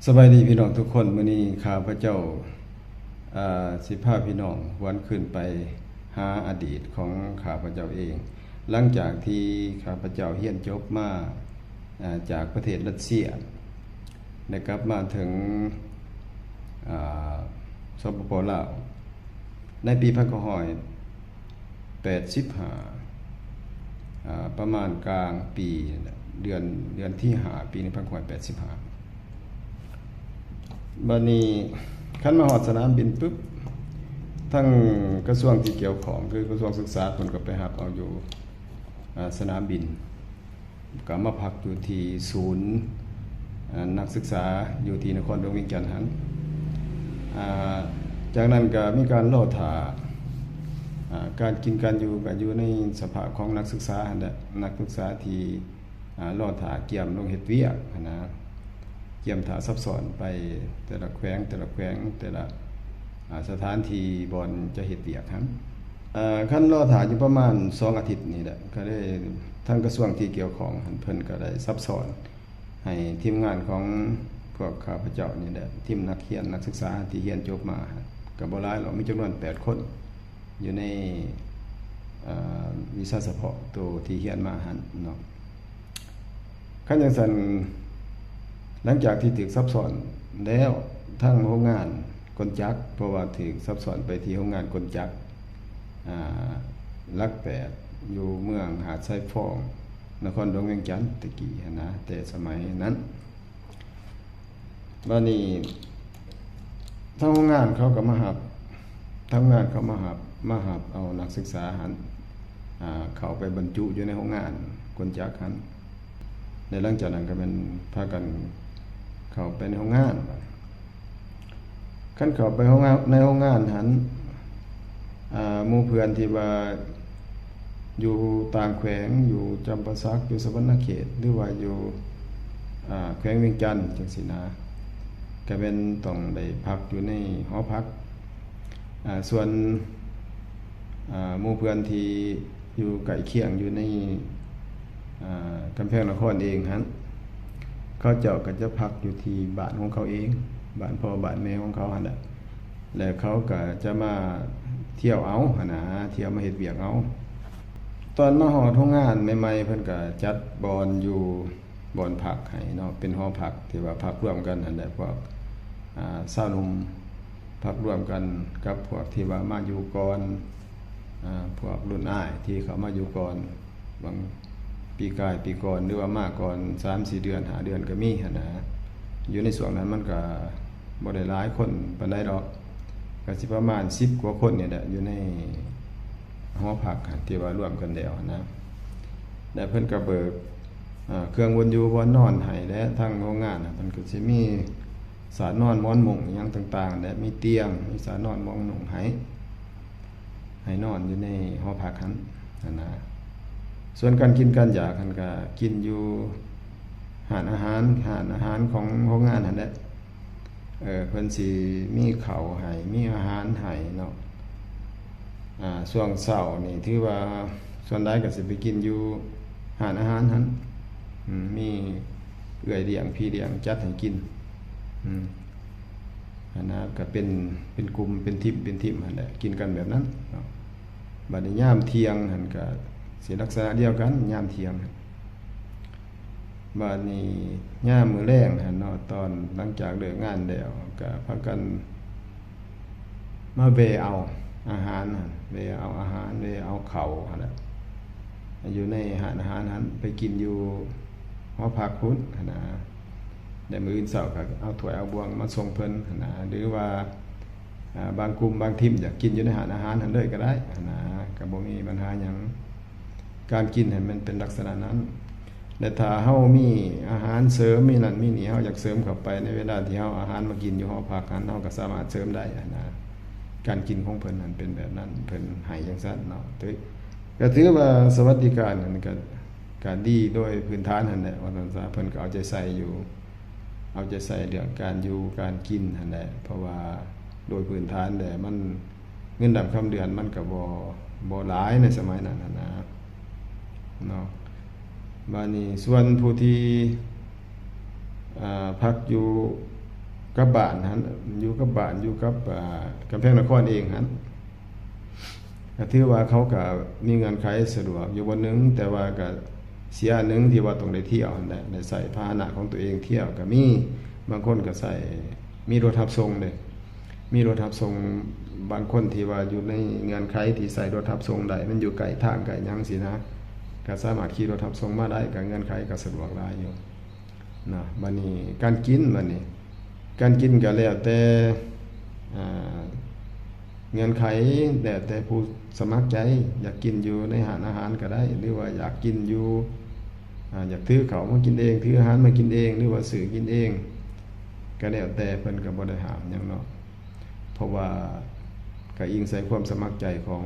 ສະບາຍດີພີ່ນ້ອງທຸກຄົນ, ມື້ນີ້ຂ້າພະເຈົ້າ ເອີ ຊິພາພີ່ນ້ອງຫວນຄືນໄປຫາອະດີດຂອງຂ້າພະເຈົ້າເອງ. ຫຼັງຈາກທີ່ຂ້າພະເຈົ້າຮຽນຈົບມາ ເອີ ຈາກປະເທດຣັດເຊຍ ໄດ້ກັບມາເຖິງ ເອີ ສປປ ລາວ ໃນປີພັນເກົ້າຮ້ອຍແປດສິບຫ້າ ອາ ປະມານກາງປີ ເດືອນ ເດືອນທີຫ້າ ປີໜຶ່ງພັນເກົ້າຮ້ອຍແປດສິບຫ້າ. ບາດນີ້ຄັນມາຮອດສະໜາມບິນປຶບ ທາງກະຊວງທີ່ກ່ຽວຂ້ອງ ຄືກະຊວງສຶກສາ ເພິ່ນກໍໄປຮັບເອົາຢູ່ ອາ ສະໜາມບິນ. ກໍມາພັກຢູ່ທີ່ສູນ ອາ ນັກສຶກສາຢູ່ທີ່ນະຄອນຫຼວງວຽງຈັນຫັ້ນ. ອາ ຈາກນັ້ນກໍມີການລໍຖ້າ ອາ ການກິນການຢູ່ກໍຢູ່ໃນສະພາບຂອງນັກສຶກສາຫັ້ນແຫຼະ, ນັກສຶກສາທີ່ ອາ ລໍຖ້າກຽມລົງເຮັດວຽກຫັ້ນນະ, ກຽມຖ້າຊັບຊ້ອນໄປແຕ່ລະແຂວງ ແຕ່ລະແຂວງ ແຕ່ລະ ອາ ສະຖານທີ່ບ່ອນຈະເຮັດວຽກຫັ້ນ. ອາ ຄັນລໍຖ້າຢູ່ປະມານສອງອາທິດນີ້ແຫຼະ ກໍໄດ້ ທາງກະຊວງທີ່ກ່ຽວຂ້ອງຫັ້ນ ເພິ່ນກໍໄດ້ຊັບຊ້ອນໃຫ້ທີມງານຂອງພວກຂ້າພະເຈົ້ານີ້ແຫຼະ, ທີມນັກຮຽນນັກສຶກສາທີ່ຮຽນຈົບມາ ກໍບໍ່ຫຼາຍຫຼອກ, ມີຈຳນວນແປດຄົນ ຢູ່ໃນ ອາ ວິຊາສະເພາະໂຕທີ່ຮຽນມາຫັ້ນເນາະ. ຄັນຈັ່ງຊັ້ນ ຫຼັງຈາກທີ່ຖືກຊັບຊ້ອນແລ້ວ ທາງໂຮງງານກົນຈັກ, ເພາະວ່າຖືກຊັບຊ້ອນໄປທີ່ໂຮງງານກົນຈັກ ອາ ຫຼັກແປດ ຢູ່ເມືອງຫາດຊາຍຟອງ ນະຄອນຫຼວງວຽງຈັນແຕ່ກີ້ຫັ້ນນະ, ແຕ່ສະໄໝນັ້ນ. ບາດນີ້ທາງໂຮງງານເຂົາກໍມາຮັບ, ທາງໂຮງງານເຂົາມາຮັບ, ມາຮັບເອົານັກສຶກສາຫັ້ນ ອາ ເຂົ້າໄປບັນຈຸຢູ່ໃນໂຮງງານກົນຈັກຫັ້ນ. ແລະ ຫຼັງຈາກນັ້ນກໍແມ່ນພາກັນເຂົ້າໄປໃນໂຮງງານ. ຄັນເຂົ້າໄປໂຮງງານ ໃນໂຮງງານຫັ້ນ ອາ ໝູ່ເພື່ອນທີ່ວ່າຢູ່ຕ່າງແຂວງ ຢູ່ຈຳປາສັກ ຢູ່ສະຫວັນນະເຂດ ຫຼືວ່າຢູ່ ອາ ແຂວງວຽງຈັນຈັ່ງຊີ້ນະ, ກະແມ່ນຕ້ອງໄດ້ພັກຢູ່ໃນຫໍພັກ. ອາ ສ່ວນ ອາ ໝູ່ເພື່ອນທີ່ຢູ່ໃກ້ຄຽງ ຢູ່ໃນ ອາ ກຳແພງນະຄອນເອງຫັ້ນ ເຂົາເຈົ້າກໍຈະພັກຢູ່ທີ່ບ້ານຂອງເຂົາເອງ, ບ້ານພໍ່ບ້ານແມ່ຂອງເຂົາຫັ້ນແຫຼະ, ແລະ ເຂົາກໍຈະມາທ່ຽວເອົາຫັ້ນນະ, ທ່ຽວມາເຮັດວຽກເອົາ. ຕອນມາຮອດໂຮງງານໃໝ່ໆ ເພິ່ນກໍຈັດບ່ອນຢູ່ ບ່ອນພັກໃຫ້ເນາະ, ເປັນຫໍພັກທີ່ວ່າພັກລວມກັນຫັ້ນແຫຼະ, ພວກ ອາ ຊາວໜຸ່ມພັກລວມກັນກັບພວກທີ່ວ່າມາຢູ່ກ່ອນ, ອາ ພວກລຸ້ນອ້າຍທີ່ເຂົ້າມາຢູ່ກ່ອນ ບາງປີກາຍປີກ່ອນ ຫຼືວ່າມາກ່ອນສາມສີ່ເດືອນ ຫ້າເດືອນກໍມີຫັ້ນນະ. ຢູ່ໃນຊ່ວງນັ້ນມັນກໍບໍ່ໄດ້ຫຼາຍຄົນປານໃດດອກ, ກໍຊິປະມານສິບກວ່າຄົນນີ້ແຫຼະ ຢູ່ໃນ ຫໍພັກຫັ້ນ ທີ່ວ່າລວມກັນແລ້ວຫັ້ນນະ, ແລະ ເພິ່ນກໍເບີກ ເອີ ເຄື່ອງບ່ອນຢູ່ບ່ອນນອນໃຫ້ ແລະ ທາງໂຮງງານຫັ້ນ ເພິ່ນກໍຊິມີສານອນໝອນມຸ້ງອີ່ຫຍັງຕ່າງໆ ແລະ ມີຕຽງ ມີສານອນໝອນມຸ້ງໃຫ້ ໃຫ້ນອນຢູ່ໃນຫໍພັກຫັ້ນ ຫັ້ນນະ. ສ່ວນການກິນການຢາກຫັ້ນ ກໍກິນຢູ່ຮ້ານອາຫານ ຮ້ານອາຫານຂອງໂຮງງານຫັ້ນແຫຼະ. ເອີ ເພິ່ນຊິມີເຂົ້າໃຫ້ ມີອາຫານໃຫ້ເນາະ. ອາ ຊ່ວງເຊົ້ານີ້ຖືວ່າສ່ວນຫຼາຍກໍຊິໄປກິນຢູ່ຮ້ານອາຫານຫັ້ນ ອືມ ມີເອື້ອຍລ້ຽງ ພີ່ລ້ຽງຈັດໃຫ້ກິນ ອືມ ຫັ້ນນະ. ກໍເປັນ ເປັນກຸ່ມ ເປັນທີມ ເປັນທີມຫັ້ນແຫຼະ ກິນກັນແບບນັ້ນເນາະ. ບັດນີ້ຍາມທ່ຽງຫັ້ນ ກໍຊິລັກສະນະດຽວກັນ ຍາມທ່ຽງ. ບາດນີ້ຍາມມື້ແລງຫັ້ນເນາະ ຕອນຫຼັງຈາກເລີກງານແລ້ວ ກໍພາກັນມາແວ່ເອົາອາຫານຫັ້ນ ແວ່ເອົາອາຫານ ແວ່ເອົາເຂົ້າຫັ້ນແຫຼະ ຢູ່ໃນຮ້ານອາຫານຫັ້ນ ໄປກິນຢູ່ຫໍພັກພຸ້ນຫັ້ນນະ. ແລະ ມື້ອື່ນເຊົ້າກໍເອົາຖ້ວຍເອົາບ່ວງມາສົ່ງເພິ່ນຫັ້ນນະ ຫຼືວ່າ ອາ ບາງກຸ່ມບາງທີມຢາກກິນຢູ່ໃນຮ້ານອາຫານຫັ້ນເລີຍກໍໄດ້ຫັ້ນນະ ກໍບໍ່ມີບັນຫາຫຍັງ. ການກິນຫັ້ນມັນເປັນລັກສະນະນັ້ນ ແລະ ຖ້າເຮົາມີອາຫານເສີມ ມີນັ້ນມີນີ້ ເຮົາຢາກເສີມເຂົ້າໄປໃນເວລາທີ່ເຮົາເອົາອາຫານມາກິນຢູ່ຫໍພັກຫັ້ນ ເຮົາກໍສາມາດເສີມໄດ້ຫັ້ນນະ. ການກິນຂອງເພິ່ນຫັ້ນເປັນແບບນັ້ນ ເພິ່ນໃຫ້ຈັ່ງຊັ້ນເນາະ. ຖື ກໍຖືວ່າສະຫວັດດີການຫັ້ນກໍ ກະດີໂດຍພື້ນຖານຫັ້ນແຫຼະ ວ່າຊັ້ນຊະ. ເພິ່ນກໍເອົາໃຈໃສ່ຢູ່ ເອົາໃຈໃສ່ເລື່ອງການຢູ່ການກິນຫັ້ນແຫຼະ ເພາະວ່າໂດຍພື້ນຖານແລ້ວມັນ ເງິນດຳຄຳເດືອນມັນກໍບໍ່ ບໍ່ຫຼາຍໃນສະໄໝນັ້ນຫັ້ນນະເນາະ. ບາດນີ້ສ່ວນຜູ້ທີ່ ອາ ພັກຢູ່ ກັບບ້ານຫັ້ນ ຢູ່ກັບບ້ານ ຢູ່ກັບ ອ່າ ກຳແພງນະຄອນເອງຫັ້ນ ກໍຖືວ່າເຂົາກໍມີເງື່ອນໄຂສະດວກຢູ່ບ່ອນໜຶ່ງ, ແຕ່ວ່າກໍເສຍອັນໜຶ່ງທີ່ວ່າຕ້ອງໄດ້ທ່ຽວຫັ້ນແຫຼະ, ໄດ້ໃຊ້ພາຫະນະຂອງຕົວເອງທ່ຽວກໍມີ. ບາງຄົນກໍໃຊ້ ມີລົດຮັບສົ່ງເດ້, ມີລົດຮັບສົ່ງ. ບາງຄົນທີ່ວ່າຢູ່ໃນເງື່ອນໄຂທີ່ໃຊ້ລົດຮັບສົ່ງໄດ້, ມັນຢູ່ໃກ້ທາງໃກ້ຫຍັງຊີ້ນະ, ກໍສາມາດຂີ່ລົດຮັບສົ່ງມາໄດ້, ກໍເງື່ອນໄຂກໍສະດວກຫຼາຍຢູ່. ນະ ບາດນີ້ການກິນ ບາດນີ້ການກິນກໍແລ້ວແຕ່ ອ່າ ເງື່ອນໄຂ, ແລ້ວແຕ່ຜູ້ສະໝັກໃຈ ຢາກກິນຢູ່ໃນຮ້ານອາຫານກໍໄດ້ ຫຼືວ່າຢາກກິນຢູ່ ອ່າ ຢາກຖືເຂົ້າມາກິນເອງ ຖືອາຫານມາກິນເອງ ຫຼືວ່າຊື້ກິນເອງ ກໍແລ້ວແຕ່, ເພິ່ນກໍບໍ່ໄດ້ຫ້າມຫຍັງເນາະ. ເພາະວ່າກໍອີງໃສ່ຄວາມສະໝັກໃຈຂອງ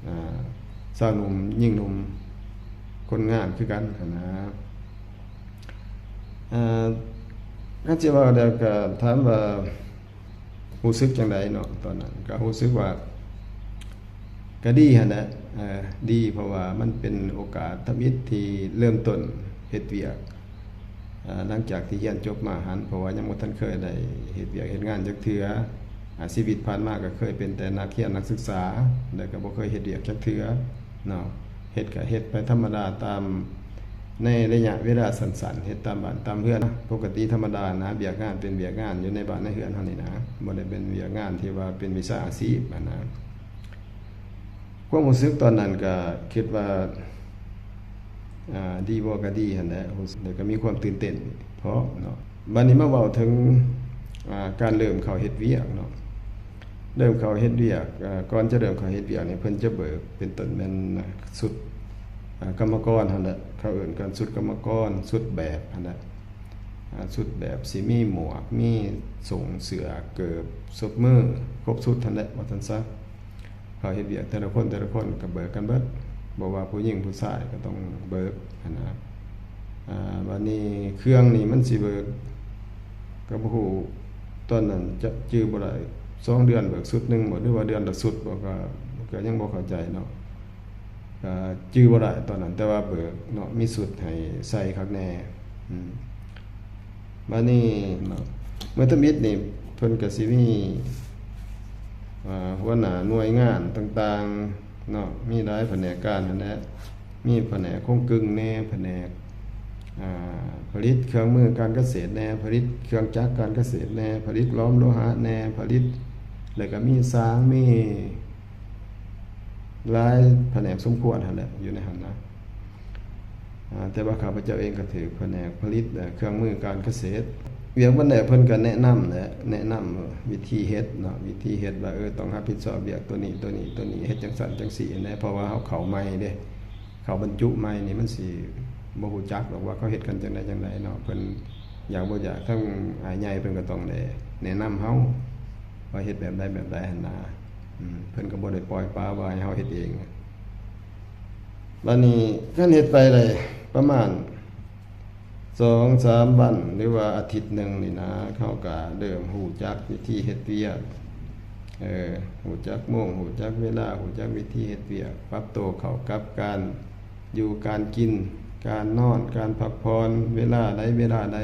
ອ່າ ຊາວໜຸ່ມ ຍິງໜຸ່ມ ຄົນງານຄືກັນຫັ້ນນະ. ອ່າ ຄັນຊິເວົ້າແລ້ວກໍຖາມວ່າຮູ້ສຶກຈັ່ງໃດເນາະ? ຕອນນັ້ນກໍຮູ້ສຶກວ່າ ກໍດີຫັ້ນແຫຼະ ເອີ ດີ ເພາະວ່າມັນເປັນໂອກາດທຳອິດທີ່ເລີ່ມຕົ້ນເຮັດວຽກ ເອີ ຫຼັງຈາກທີ່ຮຽນຈົບມາຫັ້ນ, ເພາະວ່າຍັງບໍ່ທັນເຄີຍໄດ້ເຮັດວຽກເຮັດງານຈັກເທື່ອ. ອາ ຊີວິດຜ່ານມາກໍເຄີຍເປັນແຕ່ນັກຮຽນນັກສຶກສາ ແລ້ວກໍບໍ່ເຄີຍເຮັດວຽກຈັກເທື່ອເນາະ. ເຮັດກໍເຮັດໄປທຳມະດາຕາມ ໃນໄລຍະເວລາສັ້ນໆ ເຮັດຕາມບ້ານຕາມເຮືອນ ປົກກະຕິທຳມະດານະ, ວຽກງານເປັນວຽກງານຢູ່ໃນບ້ານໃນເຮືອນເຮົານີ້ນະ, ບໍ່ໄດ້ເປັນວຽກງານທີ່ວ່າເປັນວິຊາອາຊີບຫັ້ນນະ. ຄວາມຮູ້ສຶກຕອນນັ້ນກໍຄິດວ່າ ອ່າ ດີບໍ່ກໍດີຫັ້ນແຫຼະ, ຮູ້ສຶກ ແລ້ວກໍມີຄວາມຕື່ນເຕັ້ນພ້ອມເນາະ. ບັດນີ້ມາເວົ້າເຖິງ ອ່າ ການເລີ່ມເຂົ້າເຮັດວຽກເນາະ. ເລີ່ມເຂົ້າເຮັດວຽກ ເອີ ກ່ອນຈະເລີ່ມເຂົ້າເຮັດວຽກນີ້ ເພິ່ນຈະເບີກເປັນຕົ້ນແມ່ນຊຸດ ເອີ ກຳມະກອນຫັ້ນແຫຼະ, ເຂົາເອີ້ນກັນຊຸດກຳມະກອນ ຊຸດແບບຫັ້ນແຫຼະ. ອາ ຊຸດແບບຊິມີໝວກ ມີໂສ້ງເສື້ອ ເກີບ ສົບມື ຄົບຊຸດຫັ້ນແຫຼະ ວ່າຊັ້ນຊະ. ເຂົາເຮັດວຽກແຕ່ລະຄົນ ແຕ່ລະຄົນກໍເບີກກັນເບິດ, ບໍ່ວ່າຜູ້ຍິງຜູ້ຊາຍກໍຕ້ອງເບີກຫັ້ນນະ. ອາ ບາດນີ້ເຄື່ອງນີ້ມັນຊິເບີກ ກໍບໍ່ຮູ້ ຕອນນັ້ນຈະຈື່ບໍ່ໄດ້ ສອງເດືອນເບີກຊຸດໜຶ່ງບໍ ຫຼືວ່າເດືອນລະຊຸດບໍ ກໍ ກໍຍັງບໍ່ເຂົ້າໃຈເນາະ. ກໍຈື່ບໍ່ໄດ້ຕອນນັ້ນ ແຕ່ວ່າເບີກເນາະ ມີຊຸດໃຫ້ໃສ່ຄັກແນ່. ອືມ ບາດນີ້ເນາະ ເມື່ອທຳອິດນີ້ເພິ່ນກໍຊິມີ ອ່າ ຫົວໜ້າໜ່ວຍງານຕ່າງໆເນາະ, ມີຫຼາຍພະແນກການຫັ້ນແຫຼະ, ມີພະແນກໂຄງກຶ່ງແດ່ ພະແນກ ອ່າ ຜະລິດເຄື່ອງມືການກະເສດແດ່ ຜະລິດເຄື່ອງຈັກການກະເສດແດ່ ຜະລິດຫຼອມໂລຫະແດ່ ຜະລິດ ແລ້ວກໍມີສາງ ມີ ຫຼາຍພະແນກສົມຄວນຫັ້ນແຫຼະ ຢູ່ໃນຫັ້ນນະ. ອາ ແຕ່ວ່າຂ້າພະເຈົ້າເອງກໍຖືກພະແນກຜະລິດ ເອີ ເຄື່ອງມືການກະເສດ. ວຽກວັນແລກເພິ່ນກໍແນະນຳແຫຼະ ແນະນຳວິທີເຮັດເນາະ ວິທີເຮັດວ່າ ເອີ ຕ້ອງຮັບຜິດຊອບວຽກຕົວນີ້ ຕົວນີ້ ຕົວນີ້ ເຮັດຈັ່ງຊັ້ນຈັ່ງຊີ້ແດ່ ເພາະວ່າເຮົາເຂົ້າໃໝ່ເດ້. ເຂົ້າບັນຈຸໃໝ່ນີ້ມັນຊິບໍ່ຮູ້ຈັກດອກວ່າເຂົາເຮັດກັນຈັ່ງໃດຈັ່ງໃດເນາະ. ເພິ່ນຢາກບໍ່ຢາກ ທາງອ້າຍໃຫຍ່ເພິ່ນກໍຕ້ອງໄດ້ແນະນຳເຮົາວ່າເຮັດແບບໃດແບບໃດຫັ້ນນະ. ອືມ ເພິ່ນກໍບໍ່ໄດ້ປ່ອຍປະວ່າໃຫ້ເຮົາເຮັດເອງ. ບາດນີ້ຄັນເຮັດໄປໄດ້ປະມານສອງສາມວັນ ຫຼືວ່າອາທິດໜຶ່ງນີ້ນະ ເຮົາກໍເລີ່ມຮູ້ຈັກວິທີເຮັດວຽກ ເອີ ຮູ້ຈັກໂມງ ຮູ້ຈັກເວລາ ຮູ້ຈັກວິທີເຮັດວຽກ ປັບໂຕເຂົ້າກັບການຢູ່ ການກິນ ການນອນ ການພັກຜ່ອນ ເວລາໃດເວລາໃດ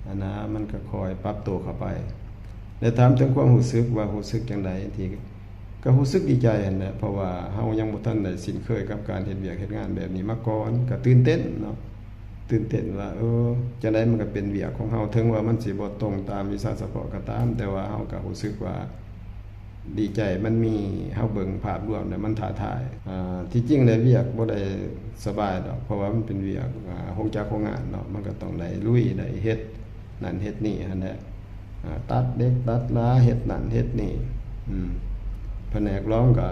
ຫັ້ນນະ ມັນກໍຄ່ອຍປັບໂຕເຂົ້າໄປ. ແລະຖາມເຖິງຄວາມຮູ້ສຶກວ່າຮູ້ສຶກຈັ່ງໃດ ທີ່ ກໍຮູ້ສຶກດີໃຈຫັ້ນແຫຼະ ເພາະວ່າເຮົາຍັງບໍ່ທັນໄດ້ຊິນເຄີຍກັບການເຮັດວຽກເຮັດງານແບບນີ້ມາກ່ອນ ກໍຕື່ນເຕັ້ນເນາະ ຕື່ນເຕັ້ນວ່າ ເອີ ຈັ່ງໃດມັນກໍເປັນວຽກຂອງເຮົາ ເຖິງວ່າມັນຊິບໍ່ຕົງຕາມວິຊາສະເພາະກໍຕາມ ແຕ່ວ່າເຮົາກໍຮູ້ສຶກວ່າດີໃຈ ມັນມີ ເຮົາເບິ່ງພາບລວມແລ້ວມັນທ້າທາຍ. ອ່າ ທີ່ຈິງແລ້ວວຽກບໍ່ໄດ້ສະບາຍດອກ ເພາະວ່າມັນເປັນວຽກ ອ່າ ໂຮງຈັກໂຮງງານເນາະ ມັນກໍຕ້ອງໄດ້ລຸຍ ໄດ້ເຮັດ ນັ້ນເຮັດນີ້ຫັ້ນແຫຼະ ອ່າ ຕັດເຫຼັກຕັດຫຼາ ເຮັດນັ້ນເຮັດນີ້ ອືມ ພະແນກຫຼອມກໍ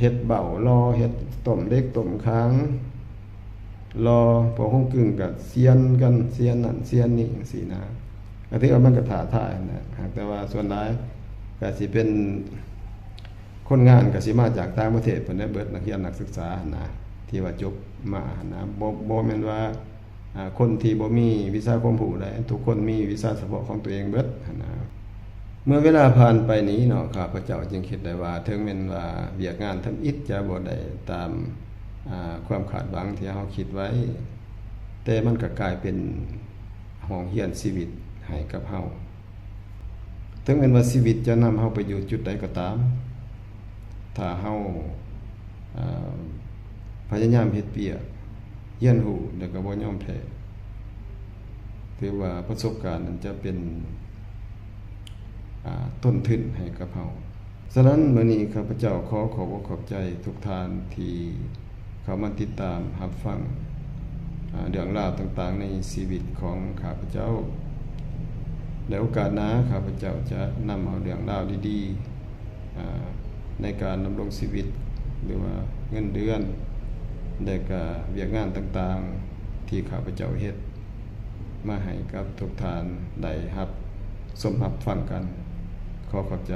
ເຮັດເບົ້າຫຼໍ່ ເຮັດຕົ້ມເຫຼັກຕົ້ມຄາງຫຼໍ່ ພວກໂຮງກຶ່ງກໍຊຽນກັນ ຊຽນນັ້ນຊຽນນີ້ຈັ່ງຊີ້ນະ ກໍຖືວ່າມັນກໍທ້າທາຍຫັ້ນແຫຼະ. ຫາກແຕ່ວ່າສ່ວນຫຼາຍກໍຊິເປັນ ຄົນງານກໍຊິມາຈາກຕ່າງປະເທດເພິ່ນໄດ້ເບິດ ນັກຮຽນນັກສຶກສາຫັ້ນນະ ທີ່ວ່າຈົບມາຫັ້ນນະ ບໍ່ ບໍ່ແມ່ນວ່າ ອ່າ ຄົນທີ່ບໍ່ມີວິຊາຄວາມຮູ້ໃດ ທຸກຄົນມີວິຊາສະເພາະຂອງຕົວເອງເບິດຫັ້ນນະ. ເມື່ອເວລາຜ່ານໄປນີ້ເນາະ ຂ້າພະເຈົ້າຈຶ່ງຄິດໄດ້ວ່າ ເຖິງແມ່ນວ່າວຽກງານທຳອິດຈະບໍ່ໄດ້ຕາມ ອ່າ ຄວາມຄາດຫວັງທີ່ເຮົາຄິດໄວ້ ແຕ່ມັນກໍກາຍເປັນຫ້ອງຮຽນຊີວິດໃຫ້ກັບເຮົາ ເຖິງແມ່ນວ່າຊີວິດຈະນຳເຮົາໄປຢູ່ຈຸດໃດກໍຕາມ, ຖ້າເຮົາ, ເອີ່, ພະຍາຍາມເຮັດວຽກ, ຮຽນຮູ້ ແລ້ວກໍບໍ່ຍອມແພ້, ຖືວ່າປະສົບການນັ້ນຈະເປັນ, ອາ, ຕົ້ນທຶນໃຫ້ກັບເຮົາ. ສະນັ້ນ, ມື້ນີ້ຂ້າພະເຈົ້າຂໍຂອບອົກຂອບໃຈທຸກທ່ານທີ່ເຂົ້າມາຕິດຕາມຮັບຟັງ, ອາ, ເລື່ອງລາວຕ່າງໆໃນຊີວິດຂອງຂ້າພະເຈົ້າ. ແລະ ໂອກາດໜ້າ ຂ້າພະເຈົ້າຈະນຳເອົາເລື່ອງລາວດີໆ, ອາ, ໃນການດຳລົງຊີວິດ ຫຼືວ່າເງິນເດືອນ ແລະກະວຽກງານຕ່າງໆທີ່ຂ້າພະເຈົ້າເຮັດ ມາໃຫ້ກັບທຸກທ່ານໄດ້ຮັບຊົມຮັບຟັງກັນ. ຂໍຂອບໃຈ.